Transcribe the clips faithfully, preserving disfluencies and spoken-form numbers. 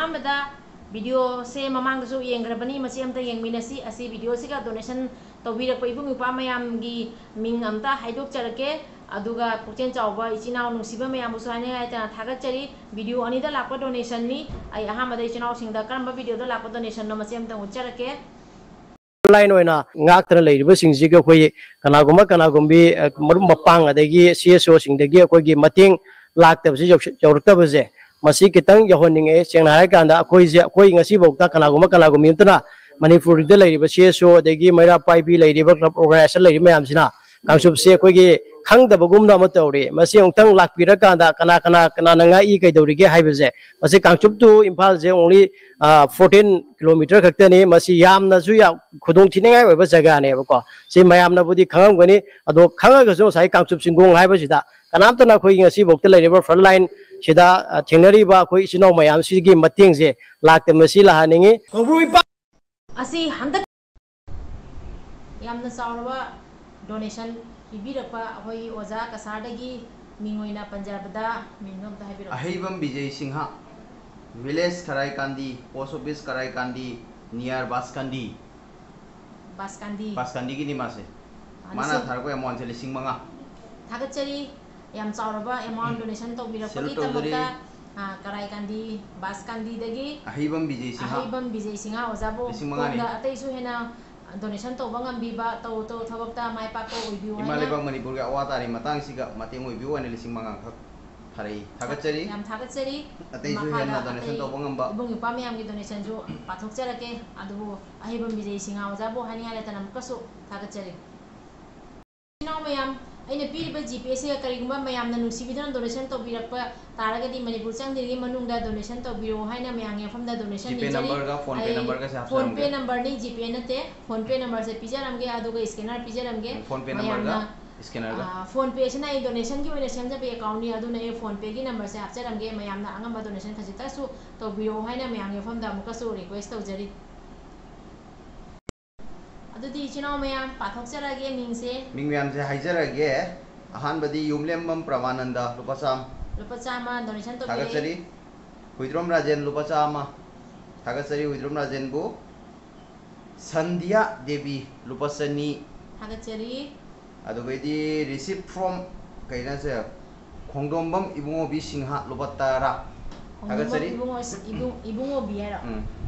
ꯑꯍꯥꯟꯕꯗ video ꯁꯦ ꯃꯃꯥꯡꯗꯁꯨ ꯌꯦꯡꯈ꯭ꯔꯕꯅꯤ, ꯃꯁꯤ ꯑꯝꯇ ꯌꯦꯡꯃꯤꯟꯅꯁꯤ꯫ ꯑꯁꯤ video ꯁꯤꯒ donation ꯇꯧꯕꯤꯔꯛꯄ ꯏꯕꯨꯡ ꯏꯄ꯭ꯋꯥ ꯃꯌꯥꯝꯒꯤ ꯃꯤꯡ ꯑꯝꯇ ꯍꯥꯏꯗꯣꯛꯆꯔꯛꯀꯦ꯫ ꯑꯗꯨꯒ ꯄꯨꯛꯆꯦꯜ ꯆꯥꯎꯕ ꯏꯆꯤꯟ ꯏꯅꯥꯎ ꯅꯨꯡꯁꯤꯕ ꯃꯌꯥꯝꯕꯨꯁꯨ ꯍꯥꯏꯅꯤꯡꯉꯥꯏ ꯂꯩꯇꯅ ꯊꯥꯒꯠꯆꯔꯤ꯫ Video ꯑꯅꯤꯗ ꯂꯥꯛꯄ donation ꯅꯤ꯫ ꯑꯩ ꯑꯍꯥꯟꯕꯗ ꯏꯆꯤꯟ ꯏꯅꯥꯎꯁꯤꯡꯗ ꯀꯔꯝꯕ video ꯗ ꯂꯥꯛꯄ donation ꯅꯣ, ꯃꯁꯤ ꯑꯝꯇꯪ ꯎꯠꯆꯔꯛꯀꯦ꯫ Line ꯑꯣꯏꯅ ꯉꯥꯛꯇꯅ ꯂꯩꯔꯤꯕꯁꯤꯡꯁꯤꯒꯤ ꯑꯩꯈꯣꯏ ꯀꯅꯥꯒꯨꯝꯕ, ꯀꯅꯥꯒꯨꯝꯕꯤ, ꯑ, ꯃꯔꯨꯞ ꯃꯄꯥꯡ ꯑꯗꯒꯤ C S O ꯁꯤꯡꯗꯒꯤ ꯑꯩꯈꯣꯏꯒꯤ ꯃꯇꯦꯡ ꯂꯥꯛꯇꯕꯁꯤ ꯌꯧꯁ-, ꯌꯧꯔꯛꯇꯕꯁꯦ, ꯃꯁꯤ ꯈꯤꯇꯪ ꯌꯧꯍꯟꯅꯤꯡꯉꯛꯑꯦ꯫ ꯁꯦꯡꯅ ꯍꯥꯏꯔꯀꯥꯟꯗ ꯑꯩꯈꯣꯏꯁꯦ, ꯑꯩꯈꯣꯏ ꯉꯁꯤꯐꯥꯎꯗ ꯀꯅꯥꯒꯨꯝꯕ, ꯀꯅꯥꯒꯨꯝꯕꯤ ꯑꯃꯠꯇꯅ ꯃꯅꯤꯄꯨꯔꯗ ꯂꯩꯔꯤꯕ C S O ꯑꯗꯒꯤ ꯃꯩꯔꯥ ꯄꯥꯏꯕꯤ ꯂꯩꯔꯤꯕ club organization ꯂꯩꯔꯤꯕ ꯃꯌꯥꯝꯁꯤꯅ ꯀꯥꯡꯆꯨꯞꯁꯦ ꯑꯩꯈꯣꯏꯒꯤ ꯈꯪꯗꯕꯒꯨꯝꯅ ꯑꯃ ꯇꯧꯔꯤ꯫ ꯃꯁꯤ ꯑꯃꯨꯛꯇꯪ ꯂꯥꯛꯄꯤꯔꯀꯥꯟꯗ ꯀꯅꯥ, ꯀꯅꯥ, ꯀꯅꯥꯅ ꯉꯥꯛꯏ, ꯀꯩꯗꯧꯔꯤꯒꯦ ꯍꯥꯏꯕꯁꯦ, ꯃꯁꯤ ꯀꯥꯡꯆꯨꯞ to ꯏꯝꯐꯥꯜꯁꯦ only, ꯑ, fourteen kilometer ꯈꯛꯇꯅꯤ꯫ ꯃꯁꯤ ꯌꯥꯝꯅꯁꯨ ꯌꯥꯝ ꯈꯨꯗꯣꯡꯊꯤꯅꯤꯡꯉꯥꯏ ꯑꯣꯏꯕ ꯖꯒꯥꯅꯦꯕꯀꯣ꯫ ꯁꯤ ꯃꯌꯥꯝꯅꯕꯨꯗꯤ ꯈꯪꯉꯝꯒꯅꯤ, ꯑꯗꯣ ꯈꯪꯉꯒꯁꯨ ꯉꯁꯥꯏ ꯀꯥꯡꯆꯨꯞ ꯆꯤꯡꯒꯣꯡ ꯍꯥꯏꯕꯁꯤꯗ ꯀꯅꯥꯝꯇꯅ ꯑꯩꯈꯣꯏꯒꯤ ꯉꯁꯤꯐꯥꯎꯗ ꯂꯩꯔꯤꯕ front line ꯁꯤꯗ, ꯑ, ꯊꯦꯡꯅꯔꯤꯕ ꯑꯩꯈꯣꯏ ꯏꯆꯤꯟ ꯏꯅꯥꯎ ꯃꯌꯥꯝꯁꯤꯒꯤ ꯃꯇꯦꯡꯁꯦ ꯂꯥꯛꯇꯕ ꯃꯁꯤ ꯂꯥꯛꯍꯟꯅꯤꯡꯉꯤ꯫ ꯀꯧꯕ꯭ꯔꯨ ꯏꯄꯥ ꯑꯁꯤ ꯍꯟꯗꯛ ꯌꯥꯝꯅ ꯆꯥꯎꯔꯕ donation ꯄꯤꯕꯤꯔꯛꯄ ꯑꯩꯈꯣꯏꯒꯤ ꯑꯣꯖꯥ ꯀꯁꯥꯔꯗꯒꯤ ꯃꯤꯡ ꯑꯣꯏꯅ ꯄꯟꯖꯕꯗ ꯃꯤꯡꯗꯣ ꯑꯝꯇ ꯍꯥꯏꯕꯤꯔꯛꯑꯣ꯫ ꯑꯍꯩꯕꯝ ꯕꯤꯖꯩ Singh, village ꯈꯔꯥꯏꯀꯥꯟꯗꯤ, post office ꯈꯔꯥꯏꯀꯥꯟꯗꯤ, near ꯕꯥꯁꯀꯥꯟꯗꯤ꯫ ꯕꯥꯁꯀꯥꯟꯗꯤ꯫ ꯕꯥꯁꯀꯥꯟꯗꯤꯒꯤꯅꯤ ꯃꯥꯁꯦ꯫ ꯑ, ꯃꯥꯅ ꯂꯤꯁꯤꯡ ꯊꯥꯔꯛꯄ amount ꯁꯦ ꯂꯤꯁꯤꯡ ꯃꯉꯥ꯫ ꯊꯥꯒꯠꯆꯔꯤ꯫ ꯌꯥꯝ ꯆꯥꯎꯔꯕ amount donation ꯇꯧꯕꯤꯔꯛꯄꯒꯤꯗꯃꯛꯇ꯫ Salute ꯇꯧꯖꯔꯤ꯫ ꯑ, ꯀꯔꯥꯏꯀꯥꯟꯗꯤ ꯕꯥꯁꯀꯥꯟꯗꯤꯗꯒꯤ ꯑꯍꯩꯕꯝ ꯕꯤꯖꯩ ꯁꯤꯡꯍ꯫ ꯑꯍꯩꯕꯝ ꯕꯤꯖꯩ ꯁꯤꯡꯍ ꯑꯣꯖꯥꯕꯨ ꯂꯤꯁꯤꯡ ꯃꯉꯥꯅꯤ꯫ ꯁꯣꯝꯗ ꯑꯇꯩꯁꯨ ꯍꯦꯟꯅ donation ꯇꯧꯕ ꯉꯝꯕꯤꯕ, ꯇꯧ ꯇꯧ ꯊꯕꯛꯇ ꯃꯥꯏ ꯄꯥꯛꯄ ꯑꯣꯏꯕꯤꯌꯨ ꯏꯃꯥ ꯍꯥꯏꯅ꯫ ꯂꯩꯕꯥꯛ ꯃꯅꯤꯄꯨꯔꯒꯤ ꯑꯋꯥ ꯇꯥꯔꯤ ꯃꯇꯥꯡꯁꯤꯒ ꯃꯇꯦꯡ ꯑꯣꯏꯕꯤꯌꯨ ꯍꯥꯏꯅ ꯂꯤꯁꯤꯡ ꯃꯉꯥ ꯈꯛ ꯊꯥꯔꯛꯏ꯫ ꯊꯥꯒꯠꯆꯔꯤ꯫ ꯌꯥꯝ ꯊꯥꯒꯠꯆꯔꯤ꯫ ꯑꯇꯩꯁꯨ ꯃꯈꯥꯗ ꯍꯦꯟꯅ donation ꯑꯇꯩ ꯇꯧꯕ ꯉꯝꯕ꯫ ꯏꯕꯨꯡ ꯏꯄ꯭ꯋꯥ ꯃꯌꯥꯝꯒꯤ donation ꯁꯨ ꯄꯥꯊꯣꯛꯆꯔꯛꯀꯦ꯫ ꯑꯗꯨꯕꯨ ꯑꯍꯩꯕꯝ ꯕꯤꯖꯩ ꯁꯤꯡꯍ ꯑꯣꯖꯥꯕꯨ ꯍꯥꯏꯅꯤꯡꯉꯥꯏ ꯂꯩꯇꯅ ꯑꯃꯨꯛꯀꯁꯨ ꯊꯥꯒꯠꯆꯔꯤ꯫ ꯏꯆꯤꯟ ꯏꯅꯥꯎ ꯃꯌꯥꯝ, ꯑꯩꯅ ꯄꯤꯔꯤꯕ GPay ꯁꯤꯒ ꯀꯔꯤꯒꯨꯝꯕ ꯃꯌꯥꯝꯅ ꯅꯨꯡꯁꯤꯕꯤꯗꯨꯅ donation ꯇꯧꯕꯤꯔꯛꯄ ꯇꯥꯔꯒꯗꯤ ꯃꯅꯤꯄꯨꯔ ꯆꯪꯗ꯭ꯔꯤꯉꯩ ꯃꯅꯨꯡꯗ donation ꯇꯧꯕꯤꯔꯛꯑꯣ ꯍꯥꯏꯅ ꯃꯌꯥꯝꯒꯤ ꯃꯐꯝꯗ donation GPay ꯅꯤꯖꯔꯤ꯫ Number ꯒ PhonePe ꯑꯩ number ꯒꯁꯦ PhonePe ꯍꯥꯞꯆꯔꯝꯒꯦ꯫ Number ꯅꯤ, GPay ꯅꯠꯇꯦ, PhonePe number ꯁꯦ ꯄꯤꯖꯔꯝꯒꯦ, ꯑꯗꯨꯒ scanner ꯄꯤꯖꯔꯝꯒꯦ꯫ PhonePe number ꯒ ꯃꯌꯥꯝꯅ, scanner ꯒ꯫ ꯑ, PhonePe ꯁꯤꯅ ꯑꯩ donation ꯒꯤ ꯑꯣꯏꯅ ꯁꯦꯝꯖꯕ account ꯅꯤ, ꯑꯗꯨꯅ ꯑꯩ PhonePe ꯒꯤ number ꯁꯦ ꯍꯥꯞꯆꯔꯝꯒꯦ꯫ ꯃꯌꯥꯝꯅ ꯑꯉꯝꯕ donation ꯈꯖꯤꯛꯇꯁꯨ ꯇꯧꯕꯤꯔꯛꯑꯣ ꯍꯥꯏꯅ ꯃꯌꯥꯝꯒꯤ ꯃꯐꯝꯗ ꯑꯃꯨꯛꯀꯁꯨ request ꯇꯧꯖꯔꯤ꯫ ꯑꯗꯨꯗꯤ ꯏꯆꯤꯟ ꯏꯅꯥꯎ ꯃꯌꯥꯝ ꯄꯥꯊꯣꯛꯆꯔꯒꯦ ꯃꯤꯡꯁꯦ꯫ ꯃꯤꯡ ꯃꯌꯥꯝꯁꯦ ꯍꯥꯏꯖꯔꯒꯦ꯫ ꯑꯍꯥꯟꯕꯗꯤ ꯌꯨꯝꯂꯦꯝꯕꯝ ꯄ꯭ꯔꯚꯥꯅꯟꯗ, ꯂꯨꯄꯥ ꯆꯥꯝꯃ꯫ ꯂꯨꯄꯥ ꯆꯥꯝꯃ donation ꯇꯧꯕꯤꯔꯦ꯫ ꯊꯥꯒꯠꯆꯔꯤ꯫ ꯍꯨꯏꯗ꯭ꯔꯣꯝ ꯔꯥꯖꯦꯟ ꯂꯨꯄꯥ ꯆꯥꯝꯃ꯫ ꯊꯥꯒꯠꯆꯔꯤ ꯍꯨꯏꯗ꯭ꯔꯣꯝ ꯔꯥꯖꯦꯟꯕꯨ꯫ ꯁꯟꯙ꯭ꯌꯥ ꯗꯦꯕꯤ ꯂꯨꯄꯥ ꯆꯅꯤ꯫ ꯊꯥꯒꯠꯆꯔꯤ꯫ ꯑꯗꯨꯒꯩꯗꯤ receipt from ꯀꯩꯅꯣꯁꯦ, ꯈꯣꯡꯗꯣꯝꯕꯝ ꯏꯕꯨꯡꯉꯣꯕꯤ ꯁꯤꯡꯍ ꯂꯨꯄꯥ ꯇꯔꯥ꯫ ꯈꯣꯡꯗꯣꯝꯕꯝ ꯊꯥꯒꯠꯆꯔꯤ꯫ ꯏꯕꯨꯡꯉꯣ ꯏꯕꯨꯡ ꯏꯕꯨꯡꯉꯣꯕꯤ ꯍꯥꯏꯔꯣ? ꯎꯝ꯫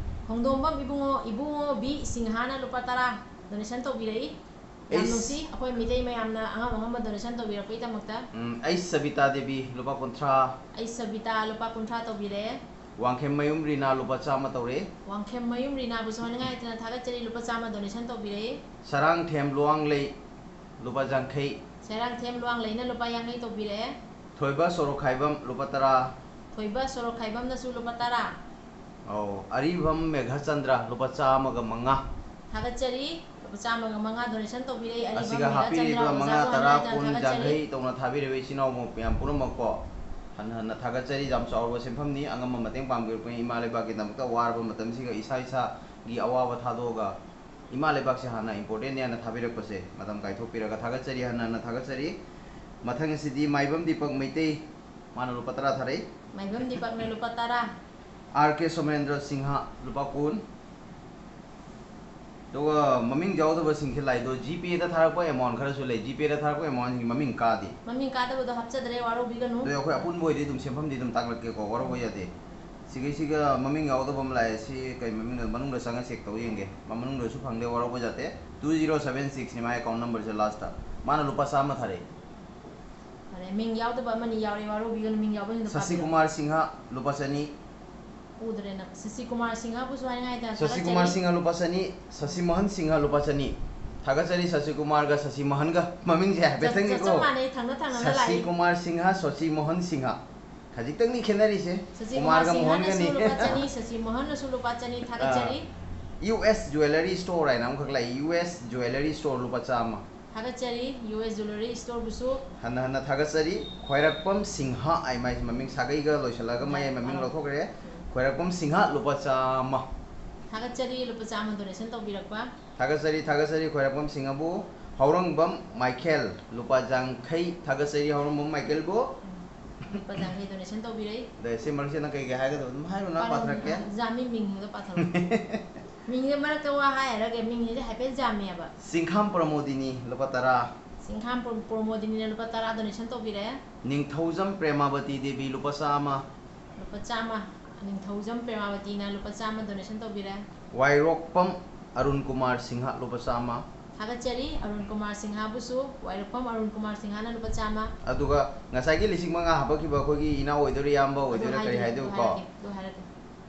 ꯈꯣꯡꯗꯣꯝꯕꯝ ꯏꯕꯨꯡꯉꯣ ꯏꯕꯨꯡꯉꯣꯕꯤ ꯁꯤꯡꯍꯅ ꯂꯨꯄꯥ ꯇꯔꯥ donation ꯇꯧꯕꯤꯔꯛꯏ꯫ ꯌꯥꯝ ꯑꯩꯁ- ꯅꯨꯡꯁꯤ, ꯑꯩꯈꯣꯏ ꯃꯤꯇꯩ ꯃꯌꯥꯝꯅ ꯑꯉꯝ ꯑꯉꯝꯕ donation ꯇꯧꯕꯤꯔꯛꯄꯒꯤꯗꯃꯛꯇ꯫ ꯎꯝ, ꯑꯩ ꯁꯕꯤꯇꯥ ꯗꯦꯕꯤ ꯂꯨꯄꯥ ꯀꯨꯟꯊ꯭ꯔꯥ꯫ ꯑꯩ ꯁꯕꯤꯇꯥ ꯂꯨꯄꯥ ꯀꯨꯟꯊ꯭ꯔꯥ ꯇꯧꯕꯤꯔꯛꯑꯦ꯫ ꯋꯥꯡꯈꯦꯝꯃꯌꯨꯝ ꯔꯤꯅꯥ ꯂꯨꯄꯥ ꯆꯥꯝꯃ ꯇꯧꯔꯦ꯫ ꯋꯥꯡꯈꯦꯝꯃꯌꯨꯝ ꯔꯤꯅꯥꯕꯨꯁꯨ ꯍꯥꯏꯅꯤꯡꯉꯥꯏ ꯂꯩꯇꯅ ꯊꯥꯒꯠꯆꯔꯤ, ꯂꯨꯄꯥ ꯆꯥꯝꯃ donation ꯇꯧꯕꯤꯔꯛꯑꯦ꯫ ꯁꯔꯥꯡꯊꯦꯝ ꯂꯨꯋꯥꯡꯂꯩ ꯂꯨꯄꯥ ꯌꯥꯡꯈꯩ꯫ ꯁꯔꯥꯡꯊꯦꯝ ꯂꯨꯋꯥꯡꯂꯩꯅ ꯂꯨꯄꯥ ꯌꯥꯡꯈꯩ ꯇꯧꯕꯤꯔꯛꯑꯦ꯫ ꯊꯣꯏꯕ ꯁꯣꯔꯣꯛꯈꯥꯏꯕꯝ ꯂꯨꯄꯥ ꯇꯔꯥ꯫ ꯊꯣꯏꯕ ꯁꯣꯔꯣꯛꯈꯥꯏꯕꯝꯅꯁꯨ ꯂꯨꯄꯥ ꯇꯔꯥ꯫ ꯑꯧ, ꯑꯔꯤꯕꯝ ꯃꯦꯘꯆꯟꯗ꯭ꯔ ꯂꯨꯄꯥ ꯆꯥꯝꯃꯒ ꯃꯉꯥ꯫ ꯊꯥꯒꯠꯆꯔꯤ, ꯂꯨꯄꯥ ꯆꯥꯝꯃꯒ ꯃꯉꯥ donation ꯇꯧꯕꯤꯔꯛꯏ ꯑꯔꯤꯕꯝ ꯑꯁꯤꯒ ꯃꯦꯘꯆꯟꯗ꯭ꯔ ꯍꯥꯞꯄꯤꯔꯤꯕ ꯃꯉꯥ, ꯑꯣꯖꯥꯕꯨ ꯇꯔꯥ, ꯍꯥꯏꯅꯤꯡꯉꯥꯏ ꯂꯩꯇꯅ ꯀꯨꯟ, ꯊꯥꯒꯠꯆꯔꯤ꯫ ꯌꯥꯡꯈꯩ ꯇꯧꯅ ꯊꯥꯕꯤꯔꯤꯕ ꯏꯆꯤꯟ ꯏꯅꯥꯎ ꯃꯌꯥꯝ ꯄꯨꯝꯅꯃꯛꯀꯣ ꯍꯟꯅ ꯍꯟꯅ ꯊꯥꯒꯠꯆꯔꯤ꯫ ꯌꯥꯝ ꯆꯥꯎꯔꯕ ꯁꯦꯟꯐꯝꯅꯤ꯫ ꯑꯉꯝꯕ ꯃꯇꯦꯡ ꯄꯥꯡꯕꯤꯔꯛꯄꯅꯤ꯫ ꯏꯃꯥ ꯂꯩꯕꯥꯛꯀꯤꯗꯃꯛꯇ ꯋꯥꯔꯕ ꯃꯇꯝꯁꯤꯒ ꯏꯁꯥ ꯏꯁꯥꯒꯤ ꯑꯋꯥꯕ ꯊꯥꯗꯣꯛꯑꯒ ꯏꯃꯥ ꯂꯩꯕꯥꯛꯁꯦ ꯍꯥꯟꯅ importantꯅꯦ ꯍꯥꯏꯅ ꯊꯥꯕꯤꯔꯛꯄꯁꯦ ꯃꯇꯝ ꯀꯥꯏꯊꯣꯛꯄꯤꯔꯒ ꯊꯥꯒꯠꯆꯔꯤ, ꯍꯟꯅ ꯍꯟꯅ ꯊꯥꯒꯠꯆꯔꯤ꯫ ꯃꯊꯪ ꯑꯁꯤꯗꯤ ꯃꯥꯏꯕꯝ ꯗꯤꯄꯛ ꯃꯩꯇꯩ, ꯃꯥꯅ ꯂꯨꯄꯥ ꯇꯔꯥ ꯊꯥꯔꯛꯏ꯫ ꯃꯥꯏꯕꯝ ꯗꯤꯄꯛꯅ ꯂꯨꯄꯥ ꯇꯔꯥ꯫ ꯑꯥꯔ ꯀꯦ ꯁꯣꯃꯦꯟꯗ꯭ꯔ ꯁꯤꯡꯍ ꯂꯨꯄꯥ ꯀꯨꯟ꯫ ꯑꯗꯨꯒ ꯃꯃꯤꯡ ꯌꯥꯎꯗꯕꯁꯤꯡꯁꯦ ꯂꯥꯛꯏꯗꯣ GPayꯗ ꯊꯥꯔꯛꯄ amount ꯈꯔꯁꯨ ꯂꯩ꯫ GPayꯗ ꯊꯥꯔꯛꯄ amountꯁꯤꯡꯒꯤ ꯃꯃꯤꯡ ꯀꯥꯗꯦ꯫ ꯃꯃꯤꯡ ꯀꯥꯗꯕꯗꯣ ꯍꯥꯞꯆꯗ꯭ꯔꯦ, ꯋꯥꯔꯧꯕꯤꯒꯅꯨ꯫ ꯑꯗꯣ ꯑꯩꯈꯣꯏ ꯑꯄꯨꯟꯕ ꯑꯣꯏꯗꯤ ꯑꯗꯨꯝ ꯁꯦꯟꯐꯝꯗꯤ ꯑꯗꯨꯝ ꯇꯥꯛꯂꯛꯀꯦꯀꯣ, ꯋꯥꯔꯧꯕ ꯌꯥꯗꯦ꯫ ꯁꯤꯒꯤꯁꯤꯒ ꯃꯃꯤꯡ ꯌꯥꯎꯗꯕ ꯑꯃ ꯂꯥꯛꯑꯦ, ꯁꯤ ꯀꯩ ꯃꯃꯤꯡꯅꯣ? ꯃꯅꯨꯡꯗ ꯆꯪꯉ check ꯇꯧ ꯌꯦꯡꯒꯦ꯫ ꯃꯅꯨꯡꯗꯁꯨ ꯐꯪꯗꯦ, ꯋꯥꯔꯧꯕ ꯌꯥꯗꯦ꯫ Two zero seven sixꯅꯤ ꯃꯥꯏ account numberꯁꯦ lastꯇ꯫ ꯃꯥꯅ ꯂꯨꯄꯥ ꯆꯥꯝꯃ ꯊꯥꯔꯛꯏ꯫ ꯐꯔꯦ, ꯃꯤꯡ ꯌꯥꯎꯗꯕ ꯑꯃꯅꯤ ꯌꯥꯎꯔꯦ, ꯋꯥꯔꯧꯕꯤꯒꯅꯨ, ꯃꯤꯡ ꯌꯥꯎꯕꯁꯤꯡꯗꯣ ꯐꯥꯕꯤꯔꯣ꯫ ꯁꯁꯤꯀꯨꯃꯥꯔ ꯁꯤꯡꯍ ꯂꯨꯄꯥ ꯆꯅꯤ꯫ ꯎꯗ꯭ꯔꯦ ꯅꯪ꯫ ꯁꯁꯤꯀꯨꯃꯥꯔ ꯁꯤꯡꯍꯕꯨꯁꯨ ꯍꯥꯏꯅꯤꯡꯉꯥꯏ ꯂꯩꯇꯅ ꯁꯁꯤꯀꯨꯃꯥꯔ ꯊꯥꯒꯠꯆꯔꯤ꯫ ꯁꯤꯡꯍ ꯂꯨꯄꯥ ꯆꯅꯤ꯫ ꯁꯁꯤꯃꯣꯍꯟ ꯁꯤꯡꯍ ꯂꯨꯄꯥ ꯆꯅꯤ꯫ ꯊꯥꯒꯠꯆꯔꯤ ꯁꯁꯤꯀꯨꯃꯥꯔꯒ ꯁꯁꯤꯃꯣꯍꯟꯒ꯫ ꯃꯃꯤꯡꯁꯦ ꯆꯞ- ꯆꯞ ꯍꯥꯏꯐꯦꯠꯇꯪꯅꯤꯀꯣ꯫ ꯃꯥꯟꯅꯩ, ꯊꯪꯅ ꯊꯪꯅꯅ ꯂꯥꯛꯏ꯫ ꯁꯁꯤꯀꯨꯃꯥꯔ ꯁꯤꯡꯍ, ꯁꯁꯤꯃꯣꯍꯟ ꯁꯤꯡꯍ꯫ ꯈꯖꯤꯛꯇꯪꯗꯤ ꯈꯦꯠꯅꯔꯤꯁꯦ꯫ ꯁꯁꯤꯀꯨꯃꯥꯔ ꯀꯨꯃꯥꯔꯒ ꯁꯤꯡꯍꯅꯁꯨ ꯃꯣꯍꯟꯒꯅꯤ꯫ ꯂꯨꯄꯥ ꯆꯅꯤ, ꯁꯁꯤꯃꯣꯍꯟꯅꯁꯨ ꯂꯨꯄꯥ ꯆꯅꯤ ꯊꯥꯒꯠꯆꯔꯤ꯫ ꯑꯥ, US Jewellery Store ꯍꯥꯏꯅ ꯑꯃꯈꯛ ꯂꯩ, US Jewellery Store ꯂꯨꯄꯥ ꯆꯥꯝꯃ꯫ ꯊꯥꯒꯠꯆꯔꯤ, US Jewellery Storeꯕꯨꯁꯨ꯫ ꯍꯟꯅ ꯍꯟꯅ ꯊꯥꯒꯠꯆꯔꯤ꯫ ꯈ꯭ꯋꯥꯏꯔꯥꯛꯄꯝ ꯁꯤꯡꯍ ꯍꯥꯏ, ꯃꯥꯏ ꯃꯃꯤꯡ ꯁꯥꯒꯩꯒ ꯂꯣꯏꯁꯤꯜꯂꯒ ꯃꯌꯥꯏ ꯃꯃꯤꯡ ꯑꯥ꯫ ꯂꯧꯊꯣꯛꯈ꯭ꯔꯦ꯫ ꯈ꯭ꯋꯥꯏꯔꯥꯛꯄꯝ ꯁꯤꯡꯍ ꯂꯨꯄꯥ ꯆꯥꯝꯃ꯫ ꯊꯥꯒꯠꯆꯔꯤ, ꯂꯨꯄꯥ ꯆꯥꯝꯃ donation ꯇꯧꯕꯤꯔꯛꯄ꯫ ꯊꯥꯒꯠꯆꯔꯤ, ꯊꯥꯒꯠꯆꯔꯤ ꯈ꯭ꯋꯥꯏꯔꯥꯛꯄꯝ ꯁꯤꯡꯍꯕꯨ꯫ ꯍꯧꯔꯪꯕꯝ ꯃꯥꯏꯀꯦꯜ ꯂꯨꯄꯥ ꯌꯥꯡꯈꯩ꯫ ꯊꯥꯒꯠꯆꯔꯤ ꯍꯧꯔꯪꯕꯝ ꯃꯥꯏꯀꯦꯜꯕꯨ꯫ ꯂꯨꯄꯥ ꯌꯥꯡꯈꯩ donation ꯇꯧꯕꯤꯔꯛꯏ꯫ ꯑꯗꯩ ꯁꯤ ꯃꯔꯛꯁꯤꯗ ꯀꯩ ꯀꯩ ꯍꯥꯏꯒꯗꯕ ꯑꯗꯨꯝ ꯍꯥꯏꯔꯨꯅ, ꯄꯥꯊꯔꯛꯀꯦ꯫ ꯖꯥꯃꯤ ꯃꯤꯡꯗꯣ ꯄꯥꯊꯔꯛꯑꯣ꯫ ꯃꯤꯡꯁꯦ ꯃꯔꯛꯇ ꯋꯥ ꯍꯥꯏꯔꯒꯦ, ꯃꯤꯡꯁꯦ ꯍꯥꯏꯐꯦꯠ ꯖꯥꯝꯃꯦꯕ꯫ ꯆꯤꯡꯈꯥꯝ ꯄ꯭ꯔꯃꯣꯗꯤꯅꯤ, ꯂꯨꯄꯥ ꯇꯔꯥ꯫ ꯆꯤꯡꯈꯥꯝ ꯄ꯭ꯔ- ꯄ꯭ꯔꯃꯣꯗꯤꯅꯤꯅ ꯂꯨꯄꯥ ꯇꯔꯥ donation ꯇꯧꯕꯤꯔꯛꯑꯦ꯫ ꯅꯤꯡꯊꯧꯖꯝ ꯄ꯭ꯔꯦꯃꯥꯕꯇꯤ ꯗꯦꯕꯤ, ꯂꯨꯄꯥ ꯆꯥꯝꯃ꯫ ꯂꯨꯄꯥ ꯆꯥꯝꯃ꯫ ꯅꯤꯡꯊꯧꯖꯝ ꯄ꯭ꯔꯦꯃꯥꯕꯇꯤꯅ ꯂꯨꯄꯥ ꯆꯥꯝꯃ donation ꯇꯧꯕꯤꯔꯛꯑꯦ꯫ ꯋꯥꯏꯔꯣꯛꯄꯝ ꯑꯔꯨꯟ ꯀꯨꯃꯥꯔ ꯁꯤꯡꯍ, ꯂꯨꯄꯥ ꯆꯥꯝꯃ꯫ ꯊꯥꯒꯠꯆꯔꯤ ꯑꯔꯨꯟ ꯀꯨꯃꯥꯔ ꯁꯤꯡꯍꯕꯨꯁꯨ, ꯋꯥꯏꯔꯣꯛꯄꯝ ꯑꯔꯨꯟ ꯀꯨꯃꯥꯔ ꯁꯤꯡꯍꯅ ꯂꯨꯄꯥ ꯆꯥꯝꯃ꯫ ꯑꯗꯨꯒ ꯉꯁꯥꯏꯒꯤ ꯂꯤꯁꯤꯡ ꯃꯉꯥ ꯍꯥꯞꯄꯛꯈꯤꯕ ꯑꯩꯈꯣꯏꯒꯤ ꯏꯅꯥꯎ ꯑꯣꯏꯗꯣꯏꯔꯥ, ꯏꯌꯥꯝꯕ ꯑꯗꯨ ꯑꯣꯏꯗꯣꯏꯔꯥ, ꯀꯔꯤ ꯍꯥꯏꯗ꯭ꯔꯤ, ꯑꯗꯨ ꯍꯥꯏꯗꯣꯏꯀꯣ? ꯍꯥꯏꯔꯒꯦ, ꯑꯗꯨ ꯍꯥꯏꯔꯒꯦ꯫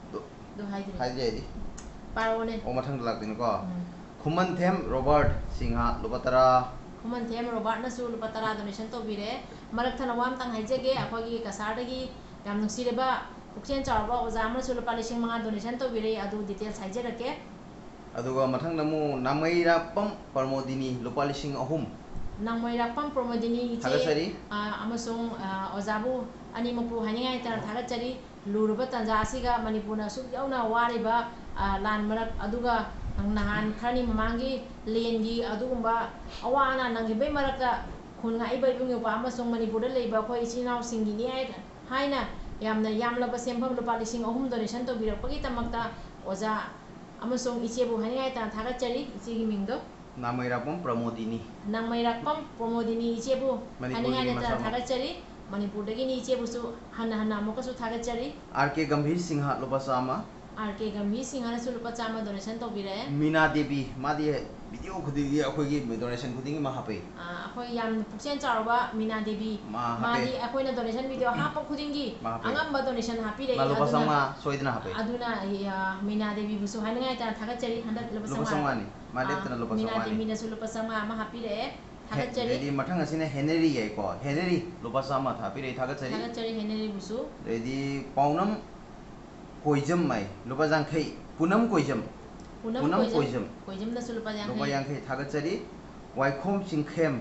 ꯑꯗꯨ ꯑꯗꯨ ꯍꯥꯏꯗ꯭ꯔꯤ꯫ ꯍꯥꯏꯗꯤ ꯍꯥꯏꯗꯤ꯫ ꯄꯥꯔꯛꯑꯣꯅꯦ꯫ ꯑꯣ, ꯃꯊꯪꯗ ꯂꯥꯛꯇꯣꯏꯅꯤꯀꯣ꯫ ꯎꯝ꯫ ꯈꯨꯃꯟꯊꯦꯝ ꯔꯣꯕꯥꯔꯠ ꯁꯤꯡꯍ, ꯂꯨꯄꯥ ꯇꯔꯥ꯫ ꯈꯨꯃꯟꯊꯦꯝ ꯔꯣꯕꯥꯔꯠꯅꯁꯨ ꯂꯨꯄꯥ ꯇꯔꯥ donation ꯇꯧꯕꯤꯔꯦ꯫ ꯃꯔꯛ ꯊꯠꯅ ꯋꯥ ꯑꯝꯇꯪ ꯍꯥꯏꯖꯒꯦ, ꯑꯩꯈꯣꯏꯒꯤ ꯀꯁꯥꯔꯗꯒꯤ ꯌꯥꯝ ꯅꯨꯡꯁꯤꯔꯕ ꯄꯨꯛꯆꯦꯜ ꯆꯥꯎꯔꯕ ꯑꯣꯖꯥ ꯑꯃꯅꯁꯨ ꯂꯨꯄꯥ ꯂꯤꯁꯤꯡ ꯃꯉꯥ donation ꯇꯧꯕꯤꯔꯦ, ꯑꯗꯨ details ꯍꯥꯏꯖꯔꯛꯀꯦ꯫ ꯑꯗꯨꯒ ꯃꯊꯪꯗ ꯑꯃꯨꯛ ꯅꯥꯃꯩꯔꯥꯛꯄꯝ ꯄ꯭ꯔꯃꯣꯗꯤꯅꯤ, ꯂꯨꯄꯥ ꯂꯤꯁꯤꯡ ꯑꯍꯨꯝ꯫ ꯅꯥꯃꯩꯔꯥꯛꯄꯝ ꯄ꯭ꯔꯃꯣꯗꯤꯅꯤ ꯏꯆꯦ, ꯊꯥꯒꯠꯆꯔꯤ꯫ ꯑ, ꯑꯃꯁꯨꯡ, ꯑ, ꯑꯣꯖꯥꯕꯨ ꯑꯅꯤꯃꯛꯄꯨ ꯍꯥꯏꯅꯤꯡꯉꯥꯏ ꯂꯩꯇꯅ ꯊꯥꯒꯠꯆꯔꯤ꯫ ꯂꯨꯔꯕ ꯇꯥꯟꯖꯥ ꯑꯁꯤꯒ ꯃꯅꯤꯄꯨꯔꯅ ꯑꯁꯨꯛ ꯌꯧꯅ ꯋꯥꯔꯤꯕ, ꯑ, ꯂꯥꯟ ꯃꯔꯛ ꯑꯗꯨꯒ ꯅꯍꯥꯟ ꯈꯔꯅꯤ ꯃꯃꯥꯡꯒꯤ ꯂꯦꯟꯒꯤ ꯑꯗꯨꯒꯨꯝꯕ ꯑꯋꯥ ꯑꯅꯥ ꯅꯪꯈꯤꯕꯒꯤ ꯃꯔꯛꯇ ꯈꯨꯟ ꯉꯥꯛꯏꯕ ꯏꯕꯨꯡ ꯏꯄ꯭ꯋꯥ ꯑꯃꯁꯨꯡ ꯃꯅꯤꯄꯨꯔꯗ ꯂꯩꯕ ꯑꯩꯈꯣꯏ ꯏꯆꯤꯜ ꯏꯅꯥꯎꯁꯤꯡꯒꯤꯅꯤ ꯍꯥꯏ-, ꯍꯥꯏꯅ ꯌꯥꯝꯅ ꯌꯥꯝꯂꯕ ꯁꯦꯟꯐꯝ ꯂꯨꯄꯥ ꯂꯤꯁꯤꯡ ꯑꯍꯨꯝ donation ꯇꯧꯕꯤꯔꯛꯄꯒꯤꯗꯃꯛꯇ ꯑꯣꯖꯥ ꯑꯃꯁꯨꯡ ꯏꯆꯦꯕꯨ ꯍꯥꯏꯅꯤꯡꯉꯥꯏ ꯂꯩꯇꯅ ꯊꯥꯒꯠꯆꯔꯤ꯫ ꯏꯆꯦꯒꯤ ꯃꯤꯡꯗꯣ? ꯅꯥꯃꯩꯔꯥꯛꯄꯝ ꯄ꯭ꯔꯃꯣꯗꯤꯅꯤ꯫ ꯅꯥꯃꯩꯔꯥꯛꯄꯝ ꯄ꯭ꯔꯃꯣꯗꯤꯅꯤ ꯏꯆꯦꯕꯨ ꯃꯅꯤꯄꯨꯔꯒꯤ ꯍꯥꯏꯅꯤꯡꯉꯥꯏ ꯂꯩꯇꯅ ꯃꯆꯥꯃꯛ꯫ ꯊꯥꯒꯠꯆꯔꯤ꯫ ꯃꯅꯤꯄꯨꯔꯗꯒꯤꯅꯤ ꯏꯆꯦꯕꯨꯁꯨ ꯍꯟꯅ ꯍꯟꯅ ꯑꯃꯨꯛꯀꯁꯨ ꯊꯥꯒꯠꯆꯔꯤ꯫ ꯑꯥꯔ ꯀꯦ ꯒꯝꯚꯤꯔ ꯁꯤꯡꯍ, ꯂꯨꯄꯥ ꯆꯥꯝꯃ꯫ ꯑꯥꯔ ꯀꯦ ꯒꯝꯚꯤꯔ ꯁꯤꯡꯍꯅꯁꯨ ꯂꯨꯄꯥ ꯆꯥꯝꯃ donation ꯇꯧꯕꯤꯔꯛꯑꯦ꯫ ꯃꯤꯅꯥ ꯗꯦꯕꯤ, ꯃꯥꯗꯤ video ꯈꯨꯗꯤꯡꯒꯤ ꯑꯩꯈꯣꯏꯒꯤ donation ꯈꯨꯗꯤꯡꯒꯤ ꯃꯥ ꯍꯥꯞꯄꯛꯏ꯫ ꯑ, ꯑꯩꯈꯣꯏ ꯌꯥꯝꯅ ꯄꯨꯛꯆꯦꯜ ꯆꯥꯎꯔꯕ ꯃꯤꯅꯥ ꯗꯦꯕꯤ, ꯃꯥ ꯍꯥꯞꯄꯦ꯫ ꯃꯥꯗꯤ ꯑꯩꯈꯣꯏꯅ donation video ꯍꯥꯞꯄ ꯈꯨꯗꯤꯡꯒꯤ ꯃꯥ ꯍꯥꯞꯄꯦ꯫ ꯑꯉꯝꯕ donation ꯍꯥꯞꯄꯤꯔꯛꯏ꯫ ꯃꯥ ꯂꯨꯄꯥ ꯑꯗꯨꯅ ꯆꯥꯝꯃꯉꯥ ꯁꯣꯏꯗꯅ ꯍꯥꯞꯄꯦ꯫ ꯑꯗꯨꯅ, ꯑ, ꯃꯤꯅꯥ ꯗꯦꯕꯤꯕꯨꯁꯨ ꯍꯥꯏꯅꯤꯡꯉꯥꯏ ꯂꯩꯇꯅ ꯊꯥꯒꯠꯆꯔꯤ꯫ ꯍꯟꯗꯛ ꯂꯨꯄꯥ ꯂꯨꯄꯥ ꯆꯥꯝꯃꯉꯥ꯫ ꯆꯥꯝꯃꯉꯥꯅꯤ꯫ ꯃꯥ ꯑ, ꯂꯦꯞꯇꯅ ꯂꯨꯄꯥ ꯃꯤꯅꯥ ꯆꯥꯝꯃꯉꯥꯅꯤ꯫ ꯗꯦꯕꯤꯅꯁꯨ ꯂꯨꯄꯥ ꯆꯥꯝꯃꯉꯥ ꯑꯃ ꯍꯥꯞꯄꯤꯔꯛꯑꯦ꯫ ꯍꯦ-, ꯊꯥꯒꯠꯆꯔꯤ꯫ ꯑꯗꯩꯗꯤ ꯃꯊꯪ ꯑꯁꯤꯅ ꯍꯦꯅꯔꯤ ꯌꯥꯏꯀꯣ꯫ ꯍꯦꯅꯔꯤ ꯂꯨꯄꯥ ꯆꯥꯝꯃ ꯊꯥꯕꯤꯔꯛꯏ, ꯊꯥꯒꯠꯆꯔꯤ꯫ ꯊꯥꯒꯠꯆꯔꯤ ꯍꯦꯅꯔꯤꯕꯨꯁꯨ꯫ ꯑꯗꯩꯗꯤ ꯄꯥꯎꯅꯝ ꯀꯣꯏꯖꯝ ꯍꯥꯏ, ꯂꯨꯄꯥ ꯌꯥꯡꯈꯩ꯫ ꯄꯨꯅꯝ ꯀꯣꯏꯖꯝ꯫ ꯄꯨꯅꯝ ꯄꯨꯅꯝ ꯀꯣꯏꯖꯝ꯫ ꯀꯣꯏꯖꯝ꯫ ꯀꯣꯏꯖꯝꯗꯁꯨ ꯂꯨꯄꯥ ꯌꯥꯡꯈꯩ꯫ ꯂꯨꯄꯥ ꯌꯥꯡꯈꯩ ꯊꯥꯒꯠꯆꯔꯤ꯫ ꯋꯥꯏꯈꯣꯝ ꯆꯤꯡꯈꯦꯝ,